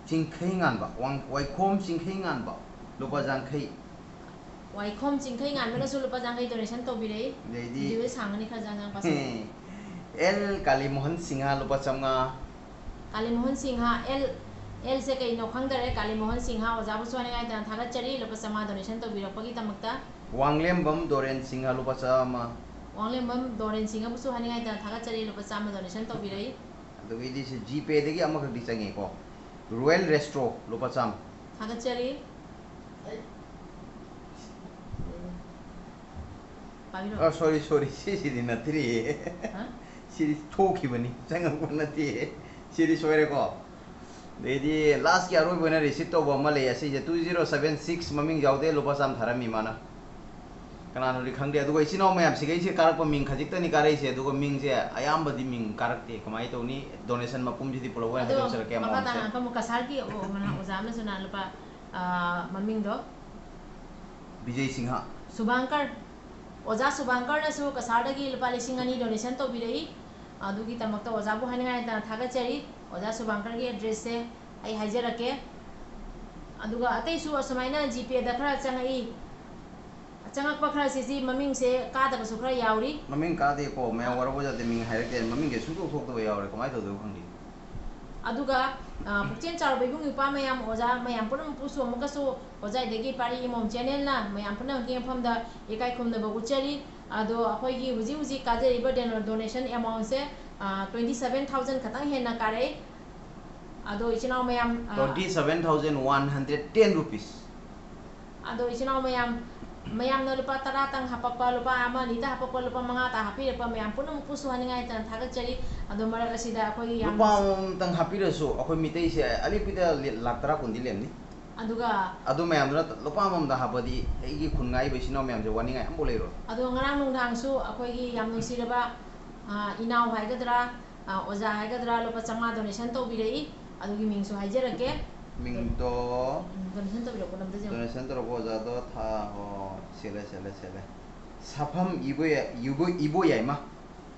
ꯆꯤꯡꯈꯩ ꯉꯥꯟꯕ, ꯋꯥꯡ-, ꯋꯥꯏꯈꯣꯝ ꯆꯤꯡꯈꯩ ꯉꯥꯟꯕ, ꯂꯨꯄꯥ ꯌꯥꯡꯈꯩ꯫ ꯋꯥꯏꯈꯣꯝ ꯆꯤꯡꯈꯩ ꯉꯥꯟꯕꯅꯁꯨ ꯂꯨꯄꯥ ꯌꯥꯡꯈꯩ donation ꯇꯧꯕꯤꯔꯛꯏ꯫ ꯑꯗꯩꯗꯤ Video ꯁꯥꯡꯉꯅꯤ, ꯈꯔ ꯖꯥꯡ ꯖꯥꯡ ꯄꯥꯁꯜꯂꯣ꯫ ꯑꯦꯜ ꯀꯥꯂꯤꯃꯣꯍꯟ ꯁꯤꯡꯍ, ꯂꯨꯄꯥ ꯆꯥꯝꯃꯉꯥ꯫ ꯀꯥꯂꯤꯃꯣꯍꯟ ꯁꯤꯡꯍ, ꯑꯦꯜ ꯑꯦꯜꯁꯦ ꯀꯩꯅꯣ ꯈꯪꯗꯔꯦ꯫ ꯀꯥꯂꯤ ꯃꯣꯍꯟ ꯁꯤꯡꯍ ꯑꯣꯖꯥꯕꯨꯁꯨ ꯍꯥꯏꯅꯤꯡꯉꯥꯏ ꯂꯩꯇꯅ ꯊꯥꯒꯠꯆꯔꯤ, ꯂꯨꯄꯥ ꯆꯥꯝꯃꯉꯥ donation ꯇꯧꯕꯤꯔꯛꯄꯒꯤꯗꯃꯛꯇ꯫ ꯋꯥꯡꯂꯦꯝꯕꯝ ꯗꯣꯔꯦꯟ ꯁꯤꯡꯍ, ꯂꯨꯄꯥ ꯆꯥꯝꯃ꯫ ꯋꯥꯡꯂꯦꯝꯕꯝ ꯗꯣꯔꯦꯟ ꯁꯤꯡꯍꯕꯨꯁꯨ ꯍꯥꯏꯅꯤꯡꯉꯥꯏ ꯂꯩꯇꯅ ꯊꯥꯒꯠꯆꯔꯤ, ꯂꯨꯄꯥ ꯆꯥꯝꯃ donation ꯇꯧꯕꯤꯔꯛꯏ꯫ ꯑꯗꯨꯒ ꯑꯩꯗꯤ ꯁꯤ GPayꯗꯒꯤ ꯑꯃꯈꯛꯇꯤ ꯆꯪꯉꯦꯀꯣ, ꯔꯣꯌꯦꯜ ꯔꯦꯁꯇ꯭ꯔꯣ, ꯂꯨꯄꯥ ꯆꯥꯝꯃ꯫ ꯊꯥꯒꯠꯆꯔꯤ꯫ ꯄꯥꯕꯤꯔꯣ꯫ ꯑ, sorry, sorry, ꯁꯤꯁꯤꯗꯤ ꯅꯠꯇ꯭ꯔꯤꯌꯦ꯫ ꯍꯥ? ꯁꯤꯗꯤ ꯊꯣꯛꯈꯤꯕꯅꯤ, ꯆꯪꯉꯛꯄ ꯅꯠꯇꯦ꯫ ꯁꯤꯗꯤ ꯁꯣꯏꯔꯦꯀꯣ꯫ ꯑꯗꯩꯗꯤ lastꯀꯤ ꯑꯔꯣꯏꯕ ꯑꯣꯏꯅ receipt ꯇꯧꯕ ꯑꯃ ꯂꯩ, ꯑꯁꯤꯁꯦ two zero seven six, ꯃꯃꯤꯡ ꯌꯥꯎꯗꯦ, ꯂꯨꯄꯥ ꯆꯥꯝꯃ ꯊꯥꯔꯝꯃꯤ ꯃꯥꯅ꯫ ꯀꯅꯥꯅꯣꯗꯤ ꯈꯪꯗꯦ꯫ ꯑꯗꯨꯒ ꯏꯆꯤꯟ ꯏꯅꯥꯎ ꯃꯌꯥꯝꯁꯤꯒꯩꯁꯦ ꯀꯥꯔꯛꯄ ꯃꯤꯡ ꯈꯖꯤꯛꯇꯅꯤ ꯀꯥꯔꯛꯏꯁꯦ, ꯑꯗꯨꯒ ꯃꯤꯡꯁꯦ ꯑꯌꯥꯝꯕꯗꯤ ꯃꯤꯡ ꯀꯥꯔꯛꯇꯦ꯫ ꯀꯃꯥꯏꯅ ꯇꯧꯅꯤ? Donation ꯃꯄꯨꯝꯁꯤꯗꯤ ꯄꯨꯂꯞ ꯑꯣꯏꯅ ꯑꯗꯣ ꯍꯥꯏꯗꯣꯛꯆꯔꯛꯀꯦ, ꯃꯈꯥ ꯇꯥꯅ amountꯁꯦ꯫ ꯑꯪꯀ ꯑꯃꯨꯛ ꯀꯁꯥꯔꯒꯤ ꯑꯣ-, ꯃꯅꯥ ꯑꯣꯖꯥ ꯑꯃꯁꯨ ꯅꯍꯥꯟ ꯂꯨꯄꯥ, ꯑꯥ, ꯃꯃꯤꯡꯗꯣ? ꯕꯤꯖꯦ ꯁꯤꯡꯍ꯫ ꯁꯨꯚꯥꯡꯀꯔ, ꯑꯣꯖꯥ ꯁꯨꯚꯥꯡꯀꯔꯅꯁꯨ ꯀꯁꯥꯔꯗꯒꯤ ꯂꯨꯄꯥ ꯂꯤꯁꯤꯡ ꯑꯅꯤ donation ꯇꯧꯕꯤꯔꯛꯏ꯫ ꯑꯗꯨꯒꯤꯗꯃꯛꯇ ꯑꯣꯖꯥꯕꯨ ꯍꯥꯏꯅꯤꯡꯉꯥꯏ ꯂꯩꯇꯅ ꯊꯥꯒꯠꯆꯔꯤ꯫ ꯑꯣꯖꯥ ꯁꯨꯚꯥꯡꯀꯔꯒꯤ addressꯁꯦ ꯑꯩ ꯍꯥꯏꯖꯔꯛꯀꯦ꯫ ꯑꯗꯨꯒ ꯑꯇꯩꯁꯨ ꯑꯁꯨꯃꯥꯏꯅ GPayꯗ ꯈꯔ ꯆꯪꯉꯛꯏ꯫ ꯆꯪꯉꯛꯄ ꯈꯔꯁꯤꯁꯤ ꯃꯃꯤꯡꯁꯦ ꯀꯥꯗꯕꯁꯨ ꯈꯔ ꯌꯥꯎꯔꯤ꯫ ꯃꯃꯤꯡ ꯀꯥꯗꯦꯀꯣ, ꯃꯌꯥꯝ ꯋꯥꯔꯧꯕ ꯌꯥꯗꯦ, ꯃꯤꯡ ꯍꯥꯏꯔꯛꯇꯦ, ꯃꯃꯤꯡꯁꯦ ꯁꯨꯡꯊꯣꯛ ꯊꯣꯛꯇꯕ ꯌꯥꯎꯔꯦ, ꯀꯃꯥꯏꯅ ꯇꯧꯗꯣꯏꯅꯣ ꯈꯪꯗꯦ꯫ ꯑꯗꯨꯒ, ꯑ, ꯄꯨꯛꯆꯦꯜ ꯆꯥꯎꯔꯕ ꯏꯕꯨꯡ ꯏꯄ꯭ꯋꯥ ꯃꯌꯥꯝ, ꯑꯣꯖꯥ ꯃꯌꯥꯝ ꯄꯨꯝꯅꯃꯛꯄꯨꯁꯨ ꯑꯃꯨꯛꯀꯁꯨ ꯑꯣꯖꯥ ꯏꯗꯒꯤ ꯄꯥꯔꯤ ꯏꯃꯣꯝ channelꯅ ꯃꯌꯥꯝ ꯄꯨꯝꯅꯃꯛꯀꯤ ꯃꯐꯝꯗ ꯏꯀꯥꯏ ꯈꯨꯝꯅꯕ ꯎꯠꯆꯔꯤ꯫ ꯑꯗꯣ ꯑꯩꯈꯣꯏꯒꯤ ꯍꯧꯖꯤꯛ ꯍꯧꯖꯤꯛ ꯀꯥꯖꯔꯤꯕ ꯗꯣꯅꯦ-, donation amountꯁꯦ, ꯑ, twenty seven thousand ꯈꯛꯇꯪ ꯍꯦꯟꯅ ꯀꯥꯔꯛꯏ꯫ ꯑꯗꯣ ꯏꯆꯤꯜ ꯏꯅꯥꯎ ꯃꯌꯥꯝ, ꯑ, Twenty seven thousand one hundred ten rupees꯫ ꯑꯗꯣ ꯏꯆꯤꯜ ꯏꯅꯥꯎ ꯃꯌꯥꯝ, ꯃꯌꯥꯝꯅ ꯂꯨꯄꯥ ꯇꯔꯥꯇꯪ ꯍꯥꯄꯛꯄ, ꯂꯨꯄꯥ ꯑꯃ ꯑꯅꯤꯇ ꯍꯥꯄꯛꯄ, ꯂꯨꯄꯥ ꯃꯉꯥꯇ ꯍꯥꯞꯄꯤꯔꯛꯄ ꯃꯌꯥꯝ ꯄꯨꯝꯅꯃꯛꯄꯨꯁꯨ ꯍꯥꯏꯅꯤꯡꯉꯥꯏ ꯂꯩꯇꯅ ꯊꯥꯒꯠꯆꯔꯤ꯫ ꯑꯗꯣ ꯃꯔꯛ ꯑꯁꯤꯗ ꯑꯩꯈꯣꯏꯒꯤ ꯌꯥꯝ ꯂꯨꯄꯥ ꯑꯃꯃꯝꯇꯪ ꯍꯥꯞꯄꯤꯔꯁꯨ ꯑꯩꯈꯣꯏ ꯃꯤꯇꯩꯁꯦ ꯑꯂꯤꯄꯤꯗ ꯂꯤ-, ꯂꯥꯛ ꯇꯔꯥ ꯀꯨꯟꯗꯤ ꯂꯦꯝꯅꯤ꯫ ꯑꯗꯨꯒ ꯑꯗꯨ ꯃꯌꯥꯝꯗꯨꯅ ꯂꯨꯄꯥ ꯑꯃꯃꯝꯗ ꯍꯥꯞꯄꯗꯤ ꯑꯩꯒꯤ ꯈꯨꯟ ꯉꯥꯛꯏꯕ ꯏꯆꯤꯟ ꯏꯅꯥꯎ ꯃꯌꯥꯝꯁꯦ ꯋꯥꯅꯤꯡꯉꯥꯏ ꯑꯝꯐꯥꯎ ꯂꯩꯔꯣꯏ꯫ ꯑꯗꯣ ꯉꯔꯥꯡ ꯅꯨꯡꯗꯥꯡꯁꯨ ꯑꯩꯈꯣꯏꯒꯤ ꯌꯥꯝ ꯅꯨꯡꯁꯤꯔꯕ, ꯑ, ꯏꯅꯥꯎ ꯍꯥꯏꯒꯗ꯭ꯔꯥ, ꯑ, ꯑꯣꯖꯥ ꯍꯥꯏꯒꯗ꯭ꯔꯥ, ꯂꯨꯄꯥ ꯆꯥꯝꯃꯉꯥ donation ꯇꯧꯕꯤꯔꯛꯏ꯫ ꯑꯗꯨꯒꯤ ꯃꯤꯡꯁꯨ ꯍꯥꯏꯖꯔꯛꯀꯦ꯫ ꯃꯤꯡꯗꯣ ꯎꯝ, donation ꯇꯧꯕꯤꯔꯛꯄ ꯂꯝꯗ ꯌꯦꯡꯉꯨ꯫ Donation ꯇꯧꯔꯛꯄ ꯑꯣꯖꯥꯗꯣ ꯊꯥ-, ꯑꯣ, ꯁꯤꯂꯦ, ꯁꯤꯂꯦ, ꯁꯤꯂꯦ꯫ ꯁꯥꯐꯝ ꯏꯕꯣꯌꯥꯏ-, ꯏꯕꯣ-, ꯏꯕꯣꯌꯥꯏꯃ꯫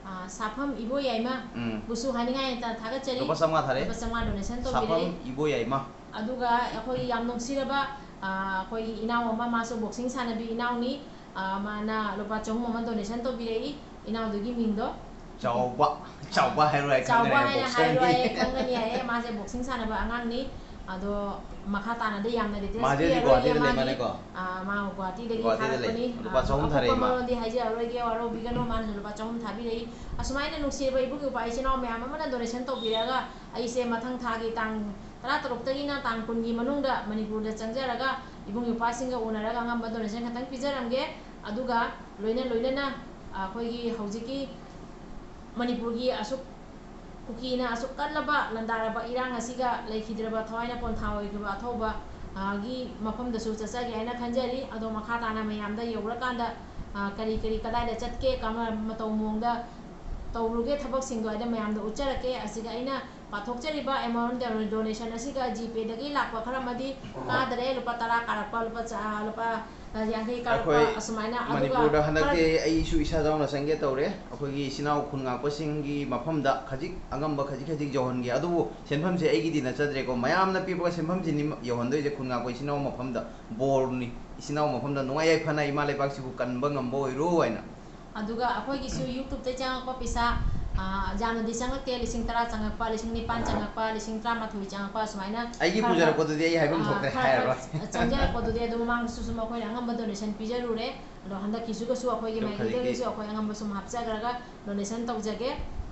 ꯑ, ꯁꯥꯐꯝ ꯏꯕꯣꯌꯥꯏꯃ꯫ ꯎꯝ꯫ ꯕꯨꯁꯨ ꯍꯥꯏꯅꯤꯡꯉꯥꯏ ꯂꯩꯇꯅ ꯊꯥꯒꯠꯆꯔꯤ꯫ ꯂꯨꯄꯥ ꯆꯥꯝꯃꯉꯥ ꯊꯥꯔꯛꯑꯦ꯫ ꯂꯨꯄꯥ ꯆꯥꯝꯃꯉꯥ donation ꯁꯥꯐꯝ ꯇꯧꯕꯤꯔꯛꯏ꯫ ꯏꯕꯣꯌꯥꯏꯃ꯫ ꯑꯗꯨꯒ ꯑꯩꯈꯣꯏꯒꯤ ꯌꯥꯝ ꯅꯨꯡꯁꯤꯔꯕ, ꯑ, ꯑꯩꯈꯣꯏꯒꯤ ꯏꯅꯥꯎ ꯑꯃ, ꯃꯥꯁꯨ boxing ꯁꯥꯟꯅꯕꯤ ꯏꯅꯥꯎꯅꯤ꯫ ꯑ, ꯃꯥꯅ ꯂꯨꯄꯥ ꯆꯍꯨꯝ ꯑꯃ donation ꯇꯧꯕꯤꯔꯛꯏ, ꯏꯅꯥꯎꯗꯨꯒꯤ ꯃꯤꯡꯗꯣ꯫ ꯆꯥꯎꯕ, ꯆꯥꯎꯕ ꯍꯥꯏꯔꯣꯏ, ꯑꯩ ꯆꯥꯎꯕ ꯈꯪꯒꯅꯤ, ꯍꯥꯏꯅ boxing ꯍꯥꯏꯔꯣꯏ, ꯒꯤ꯫ ꯑꯩ ꯈꯪꯒꯅꯤ ꯍꯥꯏꯌꯦ꯫ ꯃꯥꯁꯦ boxing ꯁꯥꯟꯅꯕ ꯑꯉꯥꯡꯅꯤ꯫ ꯑꯗꯣ ꯃꯈꯥ ꯇꯥꯅꯗꯤ ꯌꯥꯝꯅ details ꯃꯥꯁꯦ ꯍꯧꯖꯤꯛ ꯄꯤꯔꯔꯣꯏꯒꯦ꯫ ꯒꯨꯋꯥꯍꯥꯇꯤꯗ ꯂꯩ ꯃꯥꯒꯤ, ꯃꯥꯅꯦꯀꯣ? ꯑ, ꯃꯥ ꯒꯨꯋꯥꯍꯥꯇꯤꯗꯒꯤ ꯒꯨꯋꯥꯍꯥꯇꯤꯗ ꯂꯩ꯫ ꯊꯥꯔꯛꯄꯅꯤ꯫ ꯂꯨꯄꯥ ꯑꯗꯣ ꯆꯍꯨꯝ ꯑꯀꯨꯞꯄ ꯊꯥꯔꯛꯏ ꯃꯥ꯫ ꯃꯔꯣꯜꯗꯤ ꯍꯥꯏꯖꯔꯔꯣꯏꯒꯦ, ꯋꯥꯔꯧꯕꯤꯒꯅꯨ꯫ ꯃꯥꯅꯁꯨ ꯂꯨꯄꯥ ꯆꯍꯨꯝ ꯊꯥꯕꯤꯔꯛꯏ꯫ ꯑꯁꯨꯃꯥꯏꯅ ꯅꯨꯡꯁꯤꯔꯕ ꯏꯕꯨꯡ ꯏꯄ꯭ꯋꯥ ꯏꯆꯤꯟ ꯏꯅꯥꯎ ꯃꯌꯥꯝ ꯑꯃꯅ donation ꯇꯧꯕꯤꯔꯒ ꯑꯩꯁꯦ ꯃꯊꯪ ꯊꯥꯒꯤ ꯇꯥꯡ ꯇꯔꯥ ꯇꯔꯨꯛꯇꯒꯤꯅ ꯇꯥꯡ ꯀꯨꯟꯒꯤ ꯃꯅꯨꯡꯗ ꯃꯅꯤꯄꯨꯔꯗ ꯆꯪꯖꯔꯒ ꯏꯕꯨꯡ ꯏꯄ꯭ꯋꯥꯁꯤꯡꯒ ꯎꯅꯔꯒ ꯑꯉꯝꯕ donation ꯈꯛꯇꯪ ꯄꯤꯖꯔꯝꯒꯦ꯫ ꯑꯗꯨꯒ ꯂꯣꯏꯅ ꯂꯣꯏꯅꯅ ꯑꯩꯈꯣꯏꯒꯤ ꯍꯧꯖꯤꯛꯀꯤ ꯃꯅꯤꯄꯨꯔꯒꯤ ꯑꯁꯨꯛ ꯀꯨꯀꯤꯅ ꯑꯁꯨꯛ ꯀꯜꯂꯕ ꯂꯥꯟꯗꯥꯔꯕ ꯏꯔꯥꯡ ꯑꯁꯤꯒ ꯂꯩꯈꯤꯗ꯭ꯔꯕ ꯊꯋꯥꯏꯅ ꯄꯣꯟꯊꯥ ꯑꯣꯏꯈ꯭ꯔꯕ ꯑꯊꯧꯕ, ꯑ, ꯒꯤ ꯃꯐꯝꯗꯁꯨ ꯆꯠꯆꯒꯦ ꯍꯥꯏꯅ ꯈꯟꯖꯔꯤ꯫ ꯑꯗꯣ ꯃꯈꯥ ꯇꯥꯅ ꯃꯌꯥꯝꯗ ꯌꯧꯔꯀꯥꯟꯗ, ꯑ, ꯀꯔꯤ ꯀꯔꯤ ꯀꯗꯥꯏꯗ ꯆꯠꯀꯦ, ꯀꯔꯝꯕ ꯃꯇꯧ ꯃꯑꯣꯡꯗ ꯇꯧꯔꯨꯒꯦ ꯊꯕꯛꯁꯤꯡꯗꯣ ꯑꯩꯅ ꯃꯌꯥꯝꯗ ꯎꯠꯆꯔꯛꯀꯦ꯫ ꯑꯁꯤꯒ ꯑꯩꯅ ꯄꯥꯊꯣꯛꯆꯔꯤꯕ amount donation ꯑꯁꯤꯒ GPay ꯗꯒꯤ ꯂꯥꯛꯄ ꯈꯔ ꯑꯃꯗꯤ ꯀꯥꯗꯔꯦ, ꯂꯨꯄꯥ ꯇꯔꯥ ꯀꯥꯔꯛꯄ, ꯂꯨꯄꯥ ꯆ-, ꯂꯨꯄꯥ ꯌꯥꯡꯈꯩ ꯀꯥꯔꯛꯄ, ꯑꯩꯈꯣꯏ ꯑꯁꯨꯃꯥꯏꯅ꯫ ꯑꯗꯨꯒ ꯃꯅꯤꯄꯨꯔꯗ ꯍꯟꯗꯛꯇꯤ ꯈꯔ ꯑꯩꯁꯨ ꯏꯁꯥ ꯌꯥꯎꯅ ꯆꯪꯒꯦ ꯇꯧꯔꯦ꯫ ꯑꯩꯈꯣꯏꯒꯤ ꯏꯆꯤꯟ ꯏꯅꯥꯎ ꯈꯨꯟ ꯉꯥꯛꯄꯁꯤꯡꯒꯤ ꯃꯐꯝꯗ ꯈꯖꯤꯛ ꯑꯉꯝꯕ ꯈꯖꯤꯛ ꯈꯖꯤꯛ ꯌꯧꯍꯟꯒꯦ꯫ ꯑꯗꯨꯕꯨ ꯁꯦꯟꯐꯝꯁꯦ ꯑꯩꯒꯤꯗꯤ ꯅꯠꯆꯗ꯭ꯔꯦꯀꯣ, ꯃꯌꯥꯝꯅ ꯄꯤꯕ ꯁꯦꯟꯐꯝꯁꯤꯅꯤ ꯌꯧꯍꯟꯗꯣꯏꯁꯦ ꯈꯨꯟ ꯉꯥꯛꯄ ꯏꯆꯤꯟ ꯏꯅꯥꯎ ꯃꯐꯝꯗ꯫ ꯕꯣꯔꯅꯤ, ꯏꯆꯤꯟ ꯏꯅꯥꯎ ꯃꯐꯝꯗ ꯅꯨꯡꯉꯥꯏ ꯌꯥꯏꯐꯅ ꯏꯃꯥ ꯂꯩꯕꯥꯛꯁꯤꯕꯨ ꯀꯟꯕ ꯉꯝꯕ ꯑꯣꯏꯔꯣ ꯍꯥꯏꯅ꯫ ꯑꯗꯨꯒ ꯑꯩꯈꯣꯏꯒꯤꯁꯨ YouTube ꯇꯩ ꯆꯪꯉꯛꯄ ꯄꯩꯁꯥ, ꯑ, ꯌꯥꯝꯅꯗꯤ ꯆꯪꯉꯛꯇꯦ, ꯂꯤꯁꯤꯡ ꯇꯔꯥ ꯆꯪꯉꯛꯄ, ꯂꯤꯁꯤꯡ ꯅꯤꯄꯥꯟ ꯆꯪꯉꯛꯄ, ꯂꯤꯁꯤꯡ ꯇꯔꯥꯃꯥꯊꯣꯏ ꯆꯪꯉꯛꯄ, ꯑꯁꯨꯃꯥꯏꯅ ꯑꯩꯒꯤ ꯈꯔ ꯈꯔ, ꯄꯨꯖꯔꯛꯄꯗꯨꯗꯤ ꯑꯩ ꯍꯥꯏꯐꯝ ꯑ, ꯊꯣꯛꯇ꯭ꯔꯦ, ꯈꯔ ꯈꯔ ꯍꯥꯏꯔꯔꯣꯏ꯫ ꯆꯪꯖꯔꯛꯄꯗꯨꯗꯤ ꯑꯗꯨꯝ ꯃꯃꯥꯡꯗꯁꯨ ꯁꯨꯝ ꯑꯩꯈꯣꯏꯅ ꯑꯉꯝꯕ donation ꯄꯤꯖꯔꯨꯔꯦ꯫ ꯑꯗꯣ ꯍꯟꯗꯛꯀꯤꯁꯤꯒꯁꯨ ꯑꯩꯈꯣꯏꯒꯤ ꯑꯗꯨ ꯃꯥꯏꯀꯩꯗꯒꯤꯁꯨ ꯈꯖꯤꯛꯇꯤ ꯑꯩꯈꯣꯏ ꯑꯉꯝꯕ ꯁꯨꯝ ꯍꯥꯞꯆꯈ꯭ꯔꯒ donation ꯇꯧꯖꯒꯦ꯫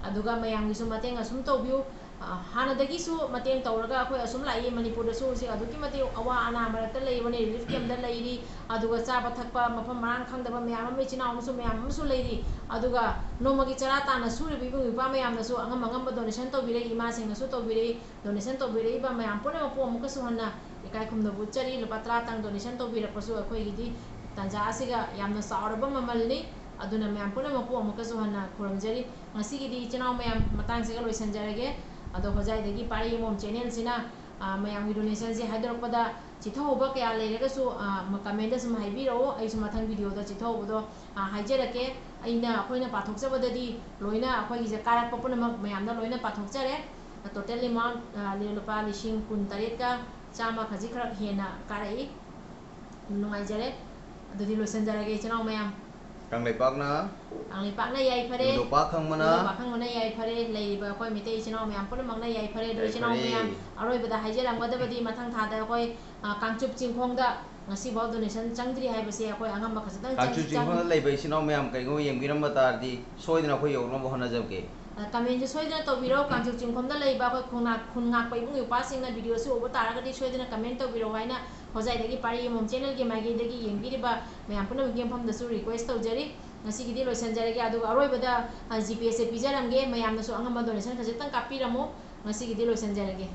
ꯑꯗꯨꯒ ꯃꯌꯥꯝꯒꯤꯁꯨ ꯃꯇꯦꯡ ꯑꯁꯨꯝ ꯇꯧꯕꯤꯌꯨ꯫ ꯑ, ꯍꯥꯟꯅꯗꯒꯤꯁꯨ ꯃꯇꯦꯡ ꯇꯧꯔꯒ ꯑꯩꯈꯣꯏ ꯑꯁꯨꯝ ꯂꯥꯛꯏ꯫ ꯃꯅꯤꯄꯨꯔꯗꯁꯨ ꯍꯧꯖꯤꯛ ꯑꯗꯨꯛꯀꯤ ꯃꯇꯤꯛ ꯑꯋꯥ ꯑꯅꯥ ꯃꯔꯛꯇ ꯂꯩꯕꯅꯤ, relief camp ꯇ ꯂꯩꯔꯤ꯫ ꯑꯗꯨꯒ ꯆꯥꯕ ꯊꯛꯄ ꯃꯐꯝ ꯃꯔꯥꯡ ꯈꯪꯗꯕ ꯃꯌꯥꯝ ꯑꯃ, ꯏꯆꯤꯟ ꯏꯅꯥꯎ ꯑꯃꯁꯨ ꯃꯌꯥꯝ ꯑꯃꯁꯨ ꯂꯩꯔꯤ꯫ ꯑꯗꯨꯒ ꯅꯣꯡꯃꯒꯤ ꯆꯔꯥ ꯇꯥꯟꯅ ꯁꯨꯔꯤꯕ ꯏꯕꯨꯡ ꯏꯄ꯭ꯋꯥ ꯃꯌꯥꯝꯅꯁꯨ ꯑꯉꯝ ꯑꯉꯝꯕ donation ꯇꯧꯕꯤꯔꯛꯏ, ꯏꯃꯥꯁꯤꯡꯅꯁꯨ ꯇꯧꯕꯤꯔꯛꯏ꯫ Donation ꯇꯧꯕꯤꯔꯛꯏꯕ ꯃꯌꯥꯝ ꯄꯨꯝꯅꯃꯛꯄꯨ ꯑꯃꯨꯛꯀꯁꯨ ꯍꯟꯅ ꯏꯀꯥꯏ ꯈꯨꯝꯅꯕ ꯎꯠꯆꯔꯤ꯫ ꯂꯨꯄꯥ ꯇꯔꯥꯇꯪ donation ꯇꯧꯕꯤꯔꯛꯄꯁꯨ ꯑꯩꯈꯣꯏꯒꯤꯗꯤ ꯇꯥꯟꯖꯥ ꯑꯁꯤꯒ ꯌꯥꯝꯅ ꯆꯥꯎꯔꯕ ꯃꯃꯜꯅꯤ꯫ ꯑꯗꯨꯅ ꯃꯌꯥꯝ ꯄꯨꯝꯅꯃꯛꯄꯨ ꯑꯃꯨꯛꯀꯁꯨ ꯍꯟꯅ ꯈꯨꯔꯨꯝꯖꯔꯤ꯫ ꯉꯁꯤꯒꯤꯗꯤ ꯏꯆꯤꯟ ꯏꯅꯥꯎ ꯃꯌꯥꯝ ꯃꯇꯥꯡꯁꯤꯒ ꯂꯣꯏꯁꯤꯟꯖꯔꯒꯦ꯫ ꯑꯗꯣ ꯍꯣꯖꯥꯏꯗꯒꯤ ꯄꯥꯔꯤ ꯏꯃꯣꯝ channel ꯁꯤꯅ, ꯑ, ꯃꯌꯥꯝꯒꯤ donation ꯁꯦ ꯍꯥꯏꯗꯣꯔꯛꯄꯗ ꯆꯤꯊꯍꯧꯕ ꯀꯌꯥ ꯂꯩꯔꯒꯁꯨ, ꯑ, ꯃ-, comment ꯁꯨꯝ ꯍꯥꯏꯕꯤꯔꯛꯑꯣ, ꯑꯩꯁꯨ ꯃꯊꯪ video ꯗ ꯆꯤꯊꯍꯧꯕꯗꯣ, ꯑ, ꯍꯥꯏꯖꯔꯛꯀꯦ꯫ ꯑꯩꯅ, ꯑꯩꯈꯣꯏꯅ ꯄꯥꯊꯣꯛꯆꯕꯗꯗꯤ ꯂꯣꯏꯅ ꯑꯩꯈꯣꯏꯒꯤꯁꯦ ꯀꯥꯔꯛꯄ ꯄꯨꯝꯅꯃꯛ ꯃꯌꯥꯝꯅ ꯂꯣꯏꯅ ꯄꯥꯊꯣꯛꯆꯔꯦ꯫ Total amount, ꯑ, ꯂꯨꯄꯥ ꯂꯤꯁꯤꯡ ꯀꯨꯟ ꯇꯔꯦꯠꯀ ꯆꯥꯝꯃ ꯈꯖꯤꯛ ꯈꯔ ꯍꯦꯟꯅ ꯀꯥꯔꯛꯏ꯫ ꯅꯨꯡꯉꯥꯏꯖꯔꯦ꯫ ꯑꯗꯨꯗꯤ ꯂꯣꯏꯁꯤꯟꯖꯔꯒꯦ ꯏꯆꯤꯟ ꯏꯅꯥꯎ ꯃꯌꯥꯝ꯫ ꯀꯪꯂꯩꯄꯥꯛꯅ ꯀꯪꯂꯩꯄꯥꯛꯅ ꯌꯥꯏꯐꯔꯦ꯫ ꯏꯕꯨꯙꯧ ꯄꯥꯛ ꯈꯪꯕꯅ ꯏꯕꯨꯙꯧ ꯄꯥꯛ ꯈꯪꯕꯅ ꯌꯥꯏꯐꯔꯦ꯫ ꯂꯩꯔꯤꯕ ꯑꯩꯈꯣꯏ ꯃꯩꯇꯩ ꯏꯆꯤꯟ ꯏꯅꯥꯎ ꯃꯌꯥꯝ ꯄꯨꯝꯅꯃꯛꯅ ꯌꯥꯏꯐꯔꯦ꯫ ꯑꯗꯣ ꯏꯆꯤꯟ ꯏꯅꯥꯎ ꯌꯥꯏꯐꯔꯦ꯫ ꯃꯌꯥꯝ, ꯑꯔꯣꯏꯕꯗ ꯍꯥꯏꯖꯔꯝꯒꯗꯕꯗꯤ, ꯃꯊꯪ ꯊꯥꯗ ꯑꯩꯈꯣꯏ, ꯑ, ꯀꯥꯡꯆꯨꯞ ꯆꯤꯡꯈꯣꯡꯗ ꯉꯁꯤꯐꯥꯎ donation ꯆꯪꯗ꯭ꯔꯤ ꯍꯥꯏꯕꯁꯦ ꯑꯩꯈꯣꯏ ꯑꯉꯝꯕ ꯈꯖꯤꯛꯇꯪ ꯀꯥꯡꯆꯨꯞ ꯆꯪ- ꯆꯤꯡꯈꯣꯡꯗ ꯂꯩꯕ ꯏꯆꯤꯟ ꯏꯅꯥꯎ ꯃꯌꯥꯝ ꯀꯩꯒꯨꯝꯕ ꯌꯦꯡꯕꯤꯔꯝꯕ ꯇꯥꯔꯗꯤ ꯁꯣꯏꯗꯅ ꯑꯩꯈꯣꯏ ꯌꯧꯅꯕ ꯍꯣꯠꯅꯖꯒꯦ꯫ ꯑ, commentꯁꯨ ꯁꯣꯏꯗꯅ ꯇꯧꯕꯤꯔꯣ꯫ ꯀꯥꯡꯆꯨꯞ ꯆꯤꯡꯈꯣꯡꯗ ꯂꯩꯕ ꯑꯩꯈꯣꯏ ꯈꯣꯡꯅꯥꯛ-, ꯈꯨꯟ ꯉꯥꯛꯄ ꯏꯕꯨꯡ ꯏꯄ꯭ꯋꯥꯁꯤꯡꯅ videoꯁꯤ ꯎꯕ ꯇꯥꯔꯒꯗꯤ ꯁꯣꯏꯗꯅ comment ꯇꯧꯕꯤꯔꯛꯑꯣ ꯍꯥꯏꯅ ꯍꯣꯖꯥꯏꯗꯒꯤ ꯄꯥꯔꯤ ꯌꯦꯡꯐꯝ channelꯒꯤ ꯃꯥꯏꯀꯩꯗꯒꯤ ꯌꯦꯡꯕꯤꯔꯤꯕ ꯃꯌꯥꯝ ꯄꯨꯝꯅꯃꯛꯀꯤ ꯃꯐꯝꯗꯁꯨ request ꯇꯧꯖꯔꯤ꯫ ꯉꯁꯤꯒꯤꯗꯤ ꯂꯣꯏꯁꯤꯟꯖꯔꯒꯦ꯫ ꯑꯗꯨꯒ ꯑꯔꯣꯏꯕꯗ, ꯑ, GPayꯁꯦ ꯄꯤꯖꯔꯝꯒꯦ꯫ ꯃꯌꯥꯝꯅꯁꯨ ꯑꯉꯝꯕ donation ꯈꯖꯤꯛꯇꯪ ꯀꯥꯞꯄꯤꯔꯝꯃꯨ꯫ ꯉꯁꯤꯒꯤꯗꯤ ꯂꯣꯏꯁꯤꯟꯖꯔꯒꯦ꯫